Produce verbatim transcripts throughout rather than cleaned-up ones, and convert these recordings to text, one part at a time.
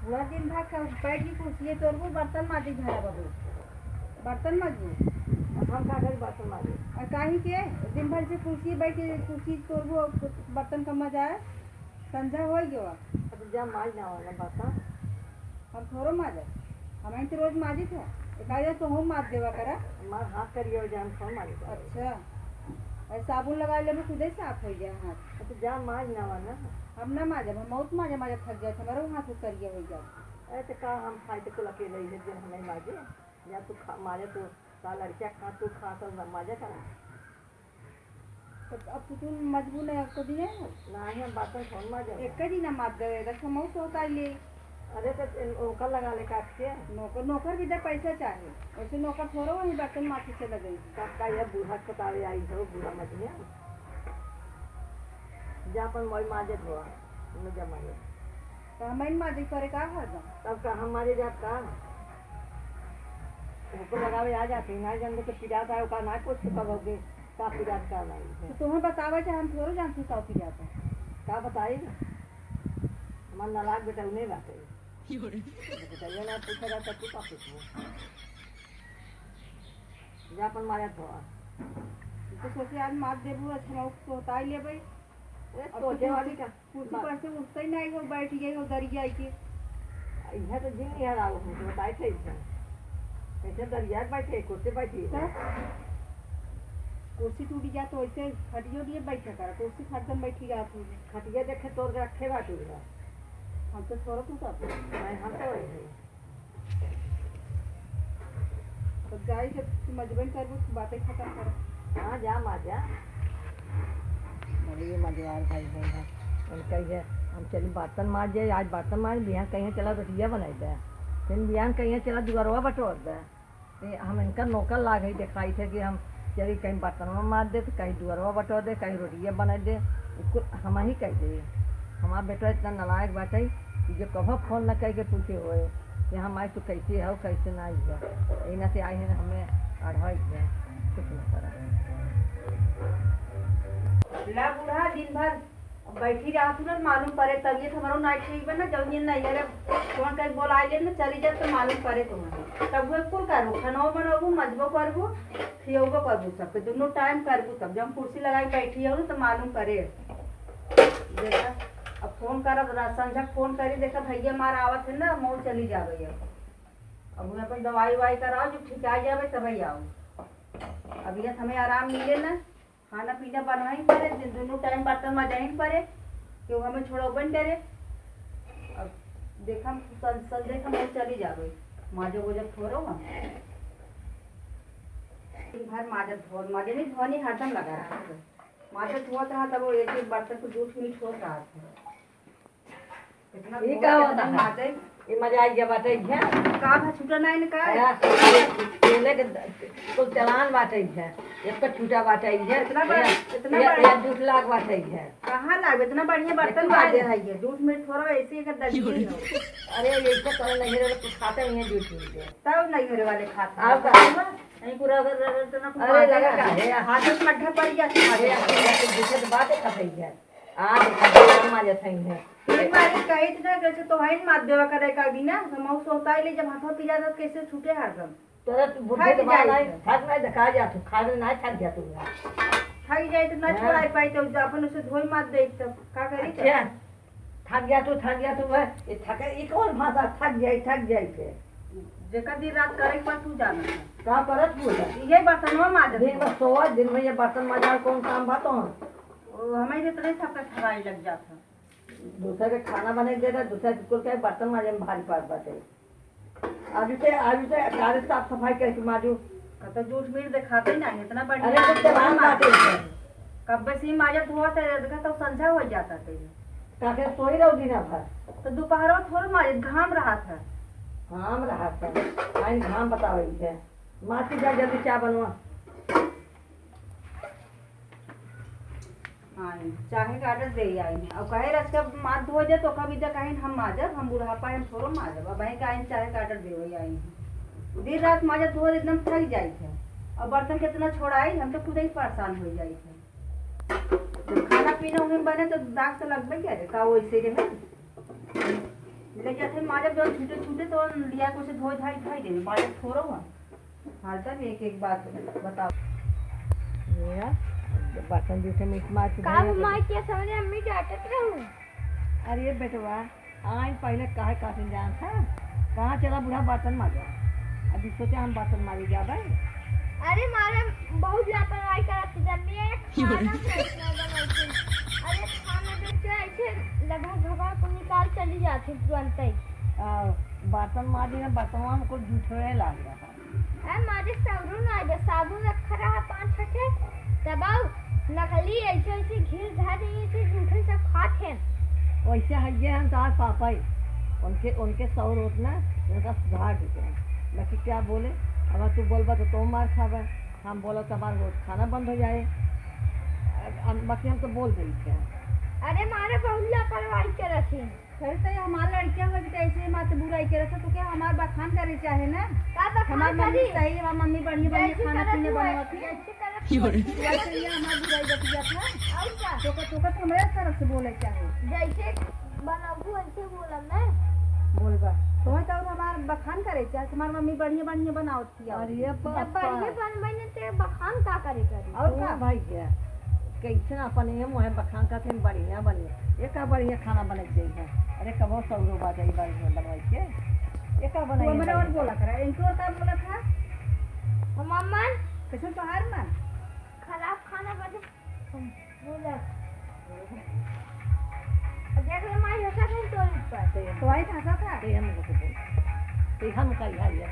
पूरा दिन भर क-, बैठ के कुर्सी तोरबू, बर्तन माजी घरा बाबू, बर्तन माजबू। अब हम का करी बर्तन माजी? और काहे के दिन भर से कुर्सी बैठ के कुर्सी तोरबू, बर्तन कब माजा है? संझा हो गया। अब जा माज ना वाला बर्तन। हम थोड़ो माजब, हम तो रोज माजित है। एक आध तो हम माज देवा करा। हमार हाथ करिया हो जाए, हम थोड़ो माजब। अच्छा, और साबुन लगा लेबू, खुदे साफ हो जाए हाथ। अब जा माज ना वाला। हम ना माजब, हम बहुत माजा माजा थक जाए, हमारो हाथ करिया हो जाए। अरे तो का हम खाए तो कुल अकेले ही है, जब हमें माजे। जा तू खा, माजे तू, का लड़किया खा, तू खा, सब माजा करा। तो अब तू, तू मजबूर नहीं, आपको दिए हो? नाही, हम बर्तन कौन माजे? एक ही दिन माज देवे, अगर समौस होता ले। अरे तो इन-, ओकर लगा ले काट के। नौकर, नौकर भी दे पैसा चाहे, वैसे नौकर थोड़ो वही बर्तन माथे से लगे। का, का ये बूढ़ा के बतावे आई हो, बूढ़ा मजबूर। जा अपन मोई माजे धोआ, मैं जा माजे। तो हम इन माजे करे का हरदम? तब का हम माजे जात का? ओकर लगावे आ जाते, ना जान के पिरात आए, ओका ना कुछ कब होगे, का पिरात का नहीं है। तो तुम्हें बतावे चाहे, हम थोड़ो जानती का पिरात है। का बताई? हमार नालायक बेटा उन्हें बात है। यो रे। बेटा ये ना पूछा जाता, तू का पूछबो? जा अपन मारे धोआ। तो सोचे आज मार देबू, अच्छा मौक तो होता ही लेबे। अरे अब तो सोचे वाली कुर्सी, का कुर्सी बात। पर से उठते ही नहीं हो, बैठ गई हो दरिया के। इधर तो जिन नहीं हराओ, हम तो बताए थे इधर। कैसे दरिया बैठे, कुर्सी बैठी है। तो कुर्सी टूट गया तो ऐसे खटियो लिए बैठा करा, कुर्सी खटकन बैठी रहा तू। खटिया देखे तोड़ के रखे बाटू है। हम तो छोड़ो तू सब। नहीं, हम तो वही है। तो जाई जब तू मजबन करबू, तू बातें खत्म कर। हाँ, जा मार जा। बड़ी मजेदार भाई बहन है। उनका ये, हम चली बर्तन मार जाए, आज बर्तन मार, बिहान कहीं चला रोटिया बनाई दे। फिर बिहान कहीं चला दुआरवा बटोर दे। ये हम इनका नौकर लाग है, दिखाई थे कि हम चली कहीं बर्तनवा मार दे, तो कहीं दुआरवा बटोर दे, कहीं रोटिया बनाई दे, उ कुल हम ही कह दे। हमार बेटा इतना नालायक बाटे कि जो कभो फोन न करके पूछे होए कि हम आई तो कैसे हो, कैसे ना आई हो। इन्हें से आई है हमें अढ़ाई है, कुछ न करा। ला बूढ़ा दिन भर बैठी रहत हूँ ना, मालूम पड़े, तबियत हमरो ना ठीक बा ना, जौन ये नैहरे फोन करके बोलाए ले ना, चली जा तो मालूम पड़े तुम्हें। तब वो कुल करबू, खानो बनबू, मजबो करबू, खियौबो करबू सबके, दुनो टाइम करबू। तब जब हम कुर्सी लगाई बैठी हो ना, तो मालूम पड़े। देखा, अब फोन करब, रात संझा फोन करी, देखा भैया मार आवत है ना, मऊ चली जाबे अब। अब वो अपन दवाई उवाई कराओ, जब ठीक आ जाबे तबे आओ। अब ये हमें आराम मिले ना, खाना पीना बनवाई पड़े, दिन दुनो टाइम बर्तन मजाई पड़े, केहू हमें छोड़बे न करे। अब देखम सन, सन देखम, हम चली जाबे, माजो वोजो थोड़ो हम। दिन भर माजत धोन, माजे नहीं धोनी हरदम लगा रहा है। माजत धोत रहा तब वो एक एक बर्तन को जूठ मीठ होत रहा था। इतना ई धोए का के होता दिन है? माजे। ई मजा आई गया बाटे, इहे। का भा छूटा नहीं ने का? अरे, ये, ये लेके द-, कुल चलान बाटे, इहे। एक तो छूटा बाटे, इहे। इतना बड़-, ये, इतना ये, बड़-, ये जूठ लाग बाटे, इहे। कहाँ लाग? इतना बढ़िया बर्तन इतना माजे है ये। जूठ में थोड़ा ऐसे ही कर दर्जी हो। अरे, ये तो करे नहीं, ये तो खाते नहीं है जूठ मीठ के। तब नहीं घरे वाले खाते हैं। आप का? नहीं पूरा अगर, अगर इतना कुछ अरे, माजे लगा है। का है? हाथों से मट्ठा पड़ गया था। अरे, आप तो जूठे तो बातें खाते ही है। आ, देखा, देखा, माजा सही है। एक बार ही कही थी ना, कैसे तो है मार देवा करे का भी ना, तो मऊ सोता ही ले, जब हाथों पी जाता, तो कैसे छूटे हरदम। तोरा तो बुद्धि थक के बाहर जाई आई, है। थक नहीं, देखा जा तू, खा ले, नहीं थक जा तू। थक जाई तो ना हाँ। छोड़ाई पाई, तो अपन उसे धोई मार दे, तब का करी तो? अच्छा, थक जा तू, थक जा तू, है। ये थक, ये कौन भाषा, थक जाई, थक जाई के? जेकर दिन रात करे के पड़, तू जाना है। का करत तू है? ये बर्तनवा माजत दिन हो। भर सोवा, दिन में ये बर्तन माजा, कौन काम बा तो? ओ, हमें तो इतने सबका खराई लग जात है। दूसरे के खाना बने के देता, दूसरे के कुल के बर्तन माजे में भारी पास बाटे। अभी से, अभी से सारे साफ सफाई करके माजू। कब तो जूठ मीठ दिखाते ही नहीं, इतना बढ़िया अरे, तो जवान माजत बाटे है। कब से ही माजत हुआ था, देखा तो संझा हो जाता थे। काहे सोई रहो दिन भर? तो दोपहर में थोड़ा माजत, घाम रहा था। घाम रहा था, आई घाम बतावे है। मासी जा जल्दी चाय बनवा। हाँ, चाहे के order दे आई हैं। अब कहे रचका मार धो जा तो कभी दे कहीं हम माजब, हम बुढ़ापा हैं, हम थोड़ो माजब। अब वहीं कहीं चाहे के order दे आई हैं। दिन रात माजत धो एकदम थक जाई थे। अब बर्तन कितना छोड़ाई, हम तो खुद ही परेशान हो जाई थे। जब खाना पीना उन्हें बने तो दाग तो लगबे करे, का वैसे रहे? ले जाते मारे जो छूटे छूटे तो लिया को से धोए धाई धाई देवे, मारे थोड़ा हुआ। हाल तक एक एक बात बताओ। मेरा बर्तन जूठे में इस्तेमाल से का धोया माई करो। के सामने अम्मी डांटत रहू? अरे बेटवा, आई पहले काहे कासिन जान था, कहाँ चला बूढ़ा बर्तन माजा। अभी सोचा हम बर्तन मारी जाबे। अरे मारे बहुत लापरवाही करत थी, जब मैं खाना खाना बनाई थी। अरे खाना देख के ऐसे लगभग भगा को निकाल चली जाती तुरंत ही। आ, बर्तन मारी ना, बर्तनवा में कुछ जूठे लाग रहा। ए, मारे सौरो ना आवे, साबुन रखा रहा पाँच छठे, तब आउ नकली ऐसे ऐसे घिल धा दे, ऐसे जूठे सब खात हैं। वैसे हइये हम तोहार पापा ही, उनके, उनके सौर होत ना, उनका सुधार देते हैं। बाकी क्या बोले, अगर तू बोलबा तो तू मार खाबे, हम बोला तो हमार रोज खाना बंद हो जाए। अब, अब बाकी हम तो बोल देते हैं। अरे मारे बहुत लापरवाही करत हैं। अरे तो ये हमार लड़किया हो, तो ऐसे माँ से बुराई करत है, तो क्या हमार बखान करे चाहे ना? का बखान हमार मम्मी करी? सही है, हमार मम्मी बढ़िया बढ़िया जैसे खाना करत पीना हुए, बनवत है। जैसे करत हुए। वैसे ये हमार बुराई बतिया था। और का? तो का, तो का तो हमरे तरफ से बोले चाहे। जैसे बनाबू वैसे बोला मैं। बोलबा। तो है तो और हमार बखान करे चाहे, हमार मम्मी बढ़िया बढ़िया बनावत थी। अरे जब बाप रे। बढ़िया बनबे ने ते बखान का करे करी? और तू का? भाई के कैसन अपन ये मुँहे बखान का थे बढ़िया बनी। ये का बढ़िया खाना बने के जाई है। अरे कबो सौरो बाजाई बढ़िया बनवाई के। ये का बनाई तू हमरे है? और बोला करा, इनके और का बोला था? हम अम्मन। कैसे तोहार मन? खराब खाना बने। बोला। देख ले माई, हंसा था तोर ऊपर। तो आई हंसा था? ते हम लोग को बोल। ते हम का इहा ये।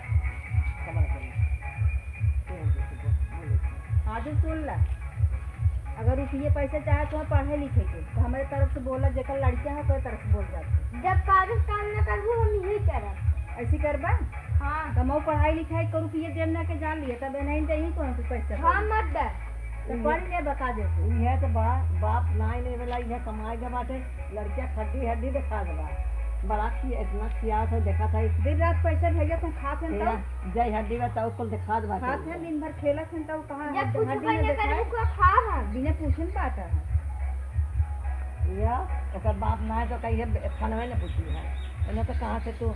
कमर कर। ते हम लोग को बोल। बोले। आज सुन ला। अगर रुपये पैसे चाहे तो पढ़े लिखे के, तो हमरे तरफ से बोला, जेकर लड़किया है, ओकरे तरफ से बोल जाते। जब कागज काम न करबू, हम यही करब। ऐसी करबा? हाँ। तो मऊ पढ़ाई लिखाई करू कि ये देम ना के जान लिए, तब नहीं दे ही कौन तू पैसा हाँ, कौड़ी। मत दे। तो पढ़ ले बता दे तू। इहे तो बा, बाप नाई नहीं वाला, इहे कमाए के बाटे, लड़किया खड्डी हड्डी दिखा दे बा। बड़ा खी-, इतना खियात है, देखा था इस दिन रात पैसा भेजत है, खात है तेरा तब। जय हड्डी में तब कुल दिखा दे बा खात तेरे। है, दिन भर खेलत है, तब कहाँ जब हड्डी, कुछ हड्डी में पहले दिखाए? करे, ओकरा खा हम। बिना पूछे में बात है। या, ओकर बाप नाई तो कहिए, खानवे ने पूछी है। इन्हें तो कहाँ से तू,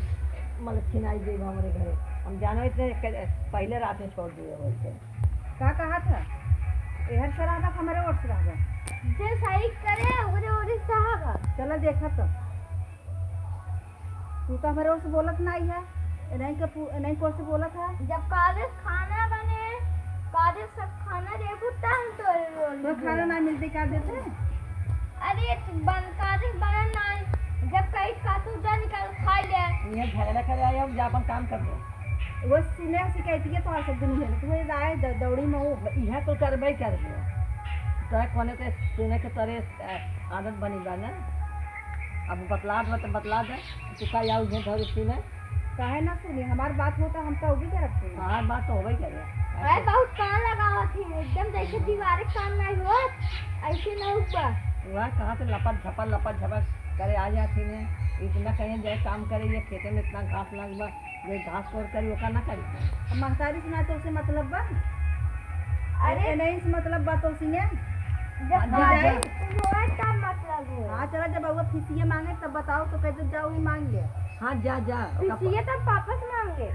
मतलब, छिनाई देबा हमरे घरे? हम जानो इतने के-, पहले रात में छोड़ दिए बोल के। का कहा था? एहर से रहबा, हमरे ओर से रहबा? जे सही करे, ओकरे ओर से रहबा। चला देखा तो। तू तो हमरे ओर से बोलत नाई है। इन्हें के पू-, इन्हें के ओर से बोलत है। जब काले खाना बने, काले सब खाना देखू, तब हम तोरे ओर तो से खाना बोलब। ना मिलते का देते? अरे, बन, काले बना नाई। जब कही का तू जा निकाल खा ले। ये झगड़ा करे आए, अब जा अपन काम कर दे। वो सुने शिकायत के तो आ सब दिन है, तू ये आए द-, दौड़ी में वो। इहे तो करबे करबे। तो कोने के सुने के तरे, अ, आदत बनी बा ना। अब बतला दे तो बतला दे, तू का आऊ इहे धरू सुने। काहे ना सुनी, हमार बात होता, हम तो भी करब सुनी। हमार बात तो होबे करे। अरे बहुत कान लगावत ही, एकदम जैसे दीवारे कान नहीं होत, ऐसे नहीं ऊपर। वह कहाँ से लपट झपट, लपट झपट करे आ जाती ने। इतना कहीं जाए काम करे, ये खेते में इतना घास लाग बा, ये घास कोर करी, ओका ना करी। अब महतारी से ना तो उसे मतलब बा? अरे ए, नहीं से मतलब बा तो उसी ने? जब हाँ, जा, जा। बात हुआ का मतलब है? हाँ, चला, जब बउआ फीसिए मांगे तब बताओ तो कहते जाओ ही मांग ले। हाँ, जा, जा। ओका फीसिए तब वापस मांगे।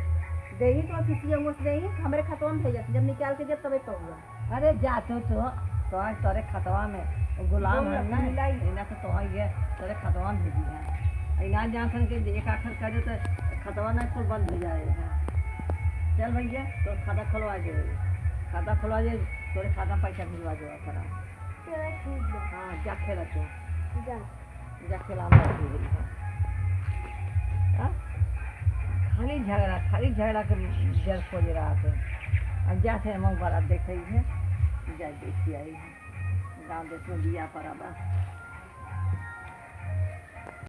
देही तो फीसिए उस देही, हमरे खतवा में भेजत, जब निकाल के जब तबे पहुआ। अरे जा तू तो, तो आज तोरे खतवा में गुलाम बोल है ना, ना, मिलाई। इना तो तोहर ये तोरे खतवा में भेजी है। इना जान सन के एक आखिर करे तो खतवा ना कुल बंद हो जाए है। चल भैया, तो खाता खुलवा दे, खाता खुलवा दे, तोरे खाता पैसा भिजवा दे सारा। चलो ठीक बा। हाँ, जा खेला तू। जा। जा खेला, हम बैठ गई है। हाँ? खाली झगड़ा, खाली झगड़ा के जड़ खोज रहा है। अब जा से हम बड़ा देखे है, जा देखी आई है। गाँव देश में बिया पड़ा बा।